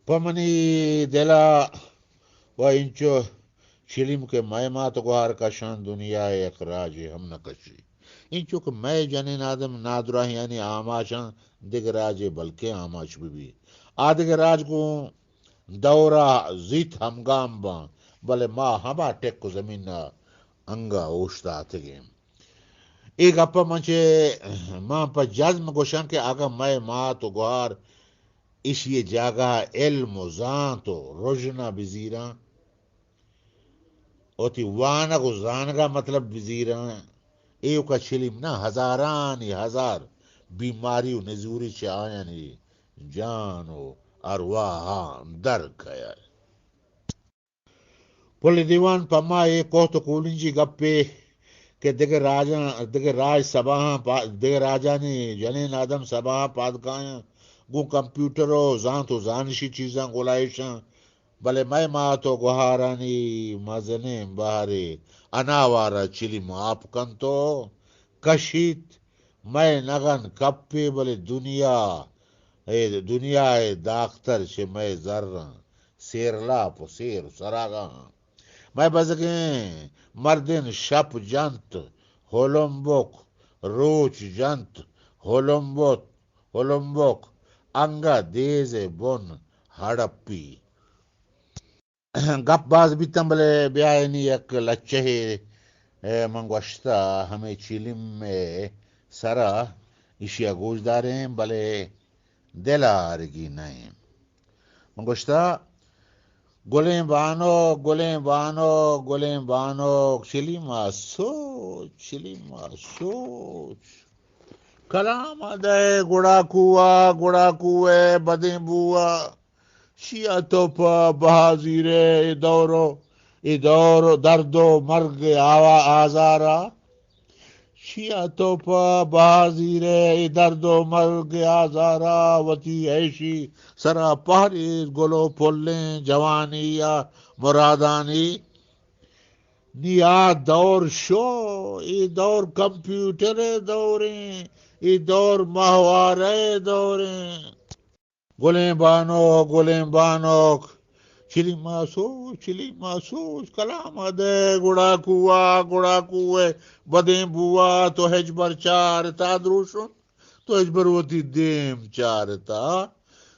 پہ منی دل ءَ و انچو چلیم کہ مئے مات گوھار کشاں، دنیا ءِ یک راجے ہم نہ کشی۔ انچو کہ مئے جنین آدم نادراہیانی آماچاں دگہ راجے بلکیں آماچ بہ بی۔ آ دگہ راج گوں دور ءَ زیت ہمگام باں، بلے ما ہما ٹک ءُ زمین ءَ انگہ اوشتاتگیں۔ اے گپ ءَ من چہ، من پہ جزم گوشاں کہ اگاں مئے مات ءُ گوھار ایشی ءِ جاگہ ءَ علم ءُ زانت ءُ رژن ءَ بزیراں، وتی وانگ ءُ زانگ ءَ مطلب بزیراں، ایوک ءَ چلیم نہ، ہزارانی ہزار بیماری ءُ نزوری چہ آیانی جان ءُ ارواہاں در کئیت۔ پل دیوان پہ ما اے کوہت ءُ کولنجی گپے کہ دگہ راجاں، دگہ راج سباہاں پا-، دگہ راجانی جنین آدم سباہاں پاد کایاں، گوں کمپیوٹر ءُ زانت ءُ زانشی چیزاں گلائیشاں، بلے مئے مات ءُ گوھارانی مزنیں بہرے اناوار ءَ چلیم آپ کنت ءُ کشیت۔ مئے نگن کپے، بلے دنیا، اے دنیا ءِ داکتر چہ مئے زراں سیرلاپ ءُ سیر ءُ سراگاں۔ مئے بزگیں مردین شپ جنت ہلمبک، روچ جنت ہلمبک، ہلمبک، انگہ دیز ءِ بن ہڑپی۔ گپ باز بیتاں، بلے بیا اینی یک لچہے، اے، من گوشتہ ہمے چلیم ءِ سرا ایشی ءَ گوش داریں، بلے دل ءَ آرگی نہ ایں۔ من گوشتہ، گلیں بانک، گلیں بانک، گلیں بانک، چلیم ءَ سوچ، چلیم ءَ سوچ۔ کلام ءَ دئے گڑا کوہ ءَ، گڑا کوہ ءِ بدیں بو ءَ۔ چیا تو پہ بہا زیرئے اے دور ءُ، اے دور ءُ درد ءُ مرگ ءِ آوا-، آزار ءَ؟ چیا تو پہ بہا زیرئے اے درد ءُ مرگ ءِ آزار ءَ؟ وتی عیشی سرا پہریز گل ءُ پلیں جوانی ءِ مرادانی۔ نی آ دور شو، اے دور کمپیوٹر ءِ دوریں، اے دور ماہوارہ ءِ دوریں۔ گلیں بانک، گلیں بانک، چلیم ءَ سوچ، چلیم ءَ سوچ، کلام ءَ دئے گڑا کوہ ءَ، گڑا کوہ ءِ بدیں بو ءَ۔ تو ہچبر چارتہ دروشم، تو ہچبر وتی دیم چارتہ،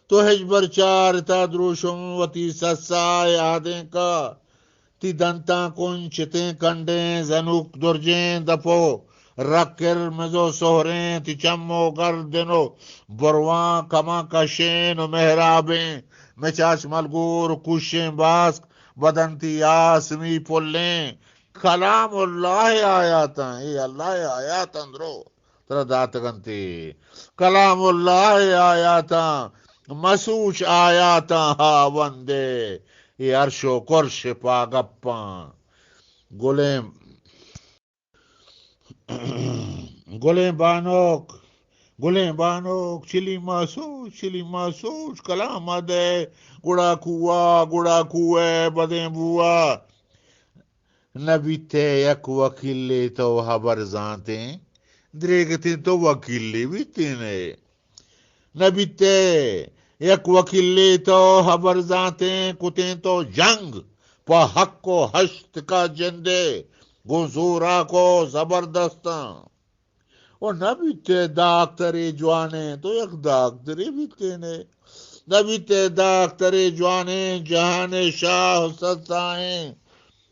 تو ہچبر چارتہ دروشم وتی سسا ءِ آدینک ءَ۔ تئی دنتاں کنچتیں کنڈیں، زنوک درجیں دپ ءُ رکر مز ءُ سہریں، تئی چم ءُ گردن ءُ برواں کماں کشیں ءُ مہرابیں، مچاچ ملگور کوشیں باسک، بدن تئی آسمی پلیں۔ کلام اللہ ءِ آیاتاں، اے اللہ ءِ آیاتاں درو ترا داتگ انت۔ کلام اللہ ءِ آیاتاں، مسوچ آیاتاں ہاوندے، اے عرش ءُ کرش ءِ پاگپاں۔ گلیں، گلیں بانک، گلیں بانک، چلیم ءَ سوچ، چلیم ءَ سوچ، کلام ءَ دئے گڑا کوہ ءَ، گڑا کوہ ءِ بدیں بو ءَ۔ نہ بیتئے یک وکیلے تو ہبر زانتیں، دریگتیں تو وکیلے بیتین ئے۔ نہ بیتئے یک وکیلے تو ہبر زانتیں، کتیں تو جنگ پہ حق ءُ ہشت کا جندے گوں زوراک ءُ زبردستاں۔ ءُ نہ بیتئے داکترے جوانیں، تو یک داکترے بیتین ئے۔ نہ بیتئے داکترے جوانیں، جہان ءِ شاہ ءُ سسائیں۔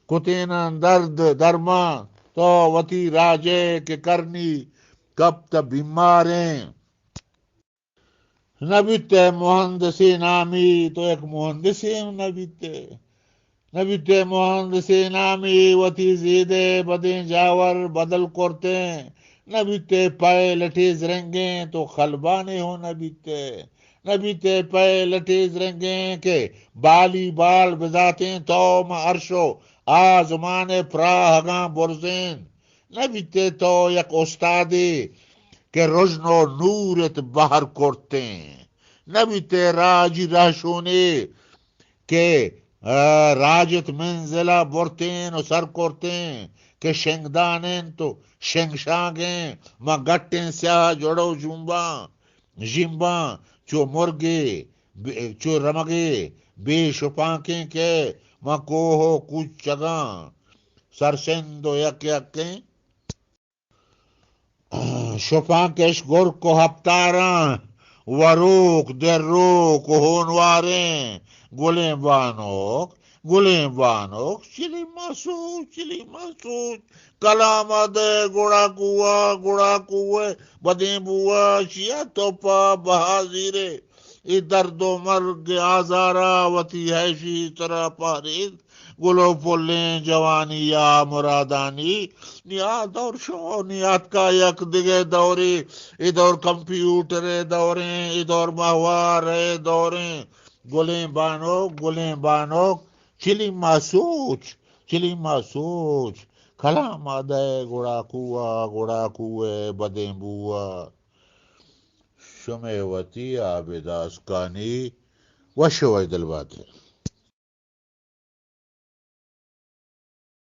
کتیناں درد درمان تو وتی راج ءِ کہ کرنی کپتہ بیماریں۔ نہ بیتئے مہندسے نامی، تو یک مہندسے ہم نہ بیتئے۔ نہ بیتئے مہندسے نامی، وتی زید ءِ بدیں جاور بدل کرتیں۔ نہ بیتئے پائلٹے زرنگیں، تو خلبانے ہوں نہ بیتئے۔ نہ بیتئے پائلٹے زرنگیں کہ بالی بال بزاتیں، تو ماں عرش ءُ آزمان ءِ پراہگاں برزین۔ نہ بیتئے تو یک استادے کہ رژن ءُ نور ات بہر کرتیں۔ نہ بیتئے راجی رہشونے کہ، آ، راج ات منزل ءَ برتین ءُ سر کرتین، کہ شنگدان انت ءُ شنگشانگیں، ماں گٹیں سیاہ جڑ ءُ جمباں، ژیمباں، چو مرگے بے-، چو رمگے بے شپانکیں کہ من کوہ و کوچگاں، سرسند و یک یکیں شپانکش گرک و ہپتاراں، وروک، دروک و ہونواریں گلیں بانک، گلیں بانک، چلی مسوچ، چلی مسوچ، کلام ءَ دئے گڑا کوہ، گڑا کوہ، بدیں بوہ، شیا تو پہ بہا زیرے۔ اے درد و مرگ آزارا وتی ہیشی ترا پاریت۔ گل و پلیں جوانی یا مرادانی، نی آ دور شو، نی آتکا یک دگہ دورے۔ اے دور کمپیوٹر ءِ دوریں، اے دور ماہوار ءِ دوریں۔ گلیں بانک، گلیں بانک، چلی مسوچ، چلی مسوچ، کلام ءَ دئے گڑا کوہ، گڑا کوہ بدیں بوہ۔ شمئے وتی عابد آسکانی۔ وش و وش دل بات۔